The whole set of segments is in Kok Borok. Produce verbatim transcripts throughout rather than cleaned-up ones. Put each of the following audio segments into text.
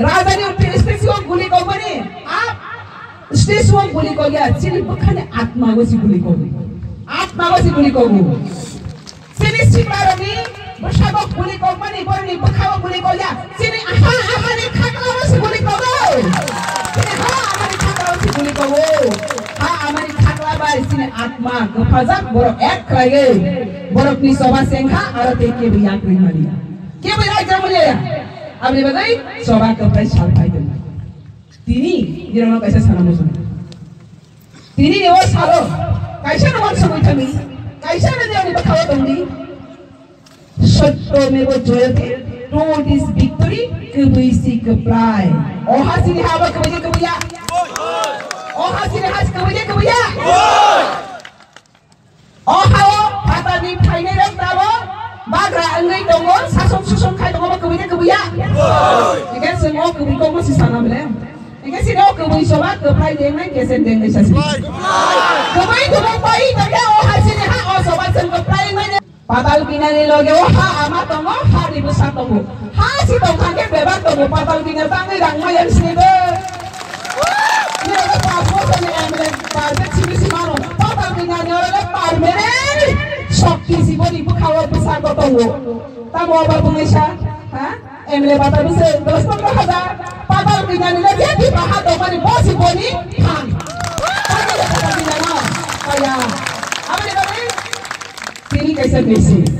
Rajani stage o guli kokmani, a stage o guli kokya, chini bwkhani atma o si guli kogo. Atma o si guli kogo. Chini siklarokni bwsakgo guli kokmani, borokni bwkhao guli kokya. Chini ha amani khaklao se guli kogo. Chini ha amani khaklao se guli kogo. Ha amani khakla bai chini atma kwphajak borok ek khlaiwi borokni choba chengkha aro tei kebo yak ri mani. Kebo yak ri mani. Aboni bagwi choba kwphai sal phai tongmani. Tini nirokno kaisa sana muchung. Tini ni o salo kaisa no wansugwi thangwi, kaisa no nirokni bwkhao tongdi. Sotto mevo joyate, truth is victory, kwbwi si kwplai. O ha chini ha bo kwbwi de kwbwi ya? O ha chini ha kwbwi de kwbwi ya? O ha o phatarni phainairok tabo bagra wngwi tongo, sason suson khai tongo bo kwbwi de kwbwi ya? Hingke chwng o kwbwi kokno si sana bole. Hingke chini o kwbwi choba kwplai dengnai, kesen dengnai sasi. Kwbwi kwbwi pai tongya o ha chini ha o choba chwng kwplai wngnai. Patal binani loge o ha ama tongo, ha ni bwsa tongo. Ha si tongkha khe bebak tongo, patal bina tangwi rang maya sini bo. Ni loge pass bosor ni M L A budget simi si mano. Patal binani loge permanent shokti si boni bwkha o bwsa ko tongo. Tamo ba bungisa, ha? M L A bata bwswk dos pondro hajar, patal binani le je Tipra ha tongmani bo si boni thang. Patal binani no, kaya. Aboni bagwi tini kaisa message.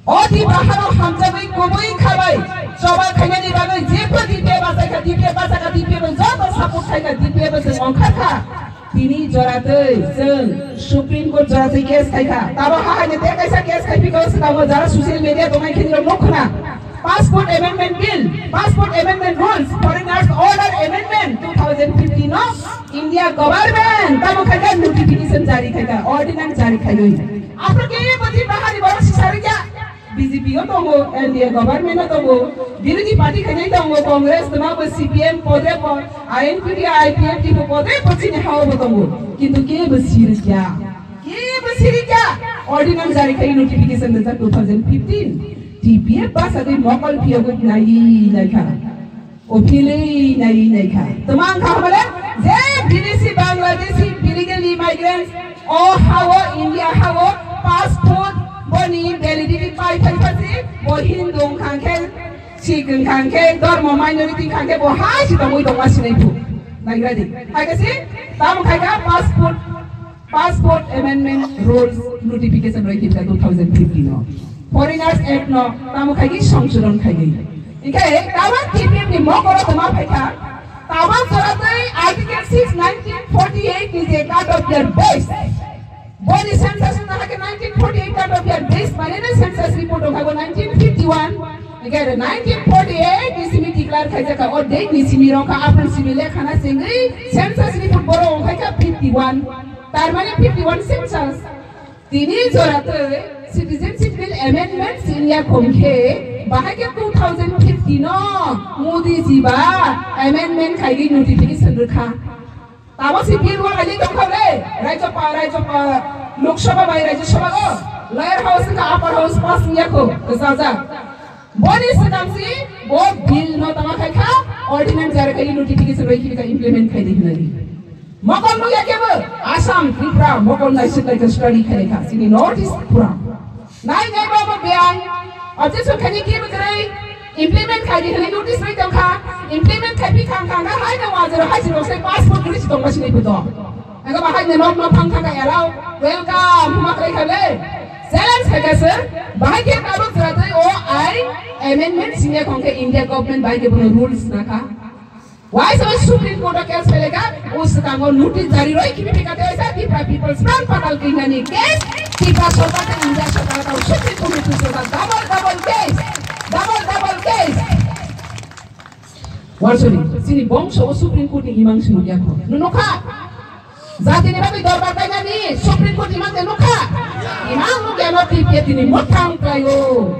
O Tipra hano hamjagwi kubui khabai choba khainani bagwi jepho D P F bachaikha, D P F bachaikha, D P F joto support khaikha, D P F se ongkharkha. Tini joratwi chwng Supreme Court joratwi case khaikha. Tabo hahaini tei kaisa case khaiphikha swkango jara social media tongnai khe nirok nukhuna. Passport Amendment Bill, Passport Amendment Rules, Foreigners Order Amendment two thousand fifteen no India government tamo khaikha notification jari khaikha, ordinance jari khaiwi. Aphuru kebo Tipra hani borok si sarikya. B J P o tongo, N D A government o tongo, birodhi party khainai tongo, Congress toma bo C P M podre po, I N P T, I P F T po podre po chini hao bo tongo. Kintu kebo sirikya. Kebo sirikya. Ordinance jari khai notification rijak two thousand fifteen. T P F basa de mokol phiya bo nai nai kha. O philwi nai nai kha. Tama ang kha bole je Bidesi Bangladeshi illegal immigrants o hao India hao passport boni validity pai phai phasi bo Hindu wngkha khe Sikh wngkha khe dormo minority wngkha khe bo hai si tongwi tongma sinai phu. Naigra di. Hai khe si tamo khai kha passport Passport Amendment Rules notification roi kibka two thousand fifteen no. Foreigners Act no tamo khaigi songsodon khaigi. Inkhe tamo T P F ni mokoro toma phaikha. Tamo joratwi Article six nineteen forty-eight ni je cut off year base. Boni census na hake nineteen forty-eight cut off year base mane ne census report ongkha go nineteen fifty-one. Inkhe nineteen forty-eight ni simi declare khaijakha o date ni simi rongkha April simi lekhana sengri census report boro ongkhaikha fifty-one. Tarmani fifty-one census. Tini joratwi Citizenship Bill Amendments wngya khomkhe bahai khe two thousand fifty no Modi ji ba amendment khaigwi notification rwkha. Tamo si bill wa khaigwi tongkha le Rajya Sabha, Rajya Sabha, Lok Sabha bai Rajya Sabha o Lower House wngkha Upper House pass wngya kho, kwchajak. Boni swkang si bo bill no tama khai kha, ordinance jari khai notification bai khibika implement khai di hinani. Mokol nungya kebo Assam, Tripura, mokol naisik lai kha study khai kha, sini North East pura. Nai nai bo bo biang, objection khai ni kebo krai implement khai di hinani notice bai tong kha, implement khai phi khang khang kha, hai na wajero hai jero sai passport kri si tong ba sini puto. Aga bahai ne nok nok phang thaka erao, welcome, huma khlai kha le. Challenge khai kha sir, bahai khe tabuk jora tei o ai amendment singya khong khe India government bai khe bono rules na kha. Wai se Supreme Court o case phele kha, o swkango notice jari roi kimi phika tei sa Tipra People's Front patal kingani case, Tipra sorkar tei India sorkar tau Supreme Court ni sorkar double double case, double double case. Warsori, sini bongso o Supreme Court ni imang sini yakho. Nukha. Jatini bagwi dorbar kainani Supreme Court imang de nukha. Imang nukya no T P F ni mothang kayo.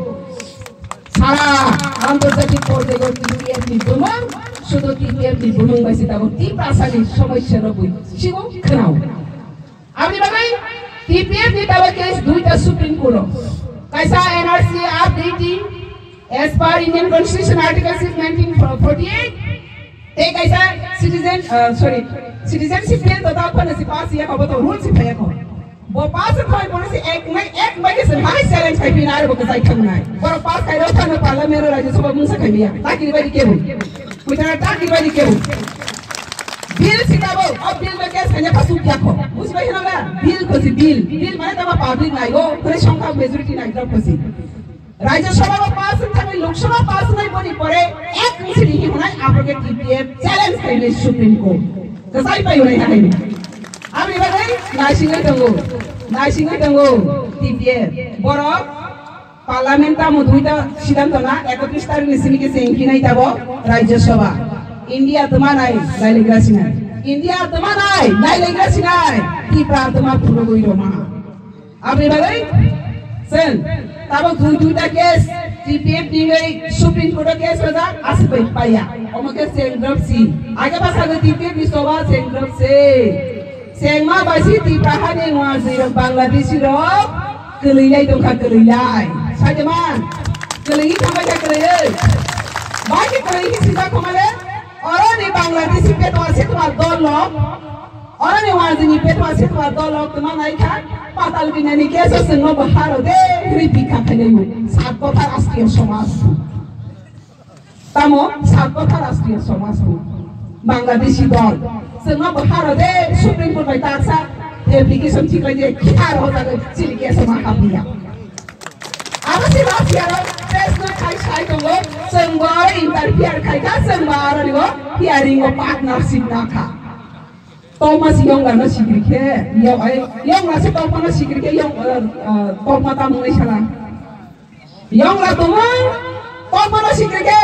Sara antarjatik porjayo T P F ni bumung, sudo T P F ni bumung bai sitabo Tiprasa ni somosya no bui. Sigo khnao. Aboni bagwi T P F ni tabo case duita Supreme Court o. Kaisa N R C updating, As per Indian Constitution Article six nineteen forty-eight, tei kaisa citizen, uh, sorry, citizenship bill to ta phano si pass ya ko, bo to rule si phaya ko. Bo pass khai bo si ek mai, ek mai ke se mai challenge khai pina bo ke sai thang nai. Boro pass khai ro phano parliament ro Rajya Sabha mungsa khai ya. Takiri bai kebo. Kuitara takiri bai kebo. Bill si ta bo, o bill be ke sanya pasu kya ko. Buji bai na ba? Bill ko si bill. Bill mane ta ba public nai go, kore songkha majority nai ko si. Rajya Sabha o pass wngthangwi Lok Sabha pass wngnai boni pore ek wngsini hinwi hwnai aphuru khe T P F challenge khainai Supreme Court. Kwchai pai hwnai hai. Aboni bagwi naisingwi tongo, naisingwi tongo T P F. Borok Parliament tamo duita siddhanto na, ekotris tarikh ni simi khe se wngkhinai tabo Rajya Sabha. India twma nai nailegra sinai. India twma nai nailegra sinai. Tipra twma phunugwi roma. Aboni bagwi chwng tabuk dui duita case T P F ni wngwi Supreme Court o case rwjak, aswk bai paiya. Omo khe chwng drop si. Age bwskango T P F ni choba chwng drop si. Chwng ma bai si Tipra hani wanjwirok Bangladeshi rok kwlwilai tongkha, kwlwilai. Sajaman kwlwini thambai kha kwlwio. Bai khe kwlwi khe sijak khoma le. Oroni Bangladeshi petwa setwa dol rok. Oroni wajini petwa setwa dol rok tongma nai kha, patal binani keso chwngno bo haro de hwnwi bikha khainai bo. Sat dopha rashtriyo somaj bo. Tamo sat dopha rashtriyo somaj bo. Bangladeshi dol. Chwngno bo haro de Supreme Court bai taksa application thiklai de khar hojagwi chini keso ma habliya. Abo si Russia rok press no khai sai tongo, chwng bo aro interfere khai kha, chwng bo aro ni bo hearing o partnership na kha. Tokma si yongla no sikiri khe, yong, ai, yongla se tokma no sikiri khe, yong, uh, uh, tokma tamo nai sala. Yongla tumung, tokma no sikiri khe,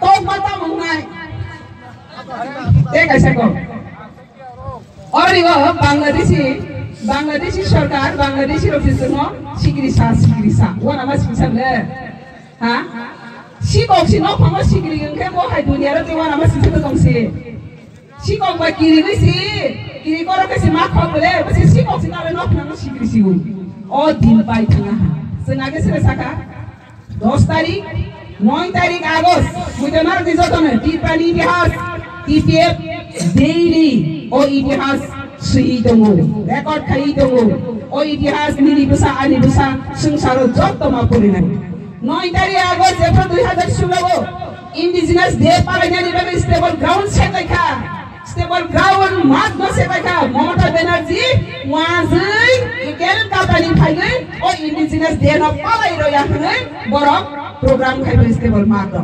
tokma tamo nai. Te kaisa ko. Ori o Bangladeshi, Bangladeshi sorkar, Bangladeshi rok se chwngno sikiri sa, sikiri sa. Wana ma sikiri sa le? Ha? Sikok si nok phangma sikiri hwnkhe bo hai duniya rok te wana ma sikiri tong si. Sikok ba kiri wi si, kiri koro khe si ma khok bole, bo si sikok si tale nok phangma sikiri si u. O din pai thanga ha. Chwng age sere saka. Dos tarik, noi tarik August, buitonarok ni jotono Tiprani itihas, T P F daily o itihas swiwi tongo, record khaiwi tongo. O itihas nini bwsa ani bwsa swngcharo joto ma porinai. Noi tarik August jephru dui hazar solo o Indigenous Day palainani bagwi stable ground set lai kha. Stable ground mat no se bai kha Mamata Banerjee wajwi Kolkata ni phaigwi o Indigenous Day no palai roya hwnwi borok program khai bai stable mat no.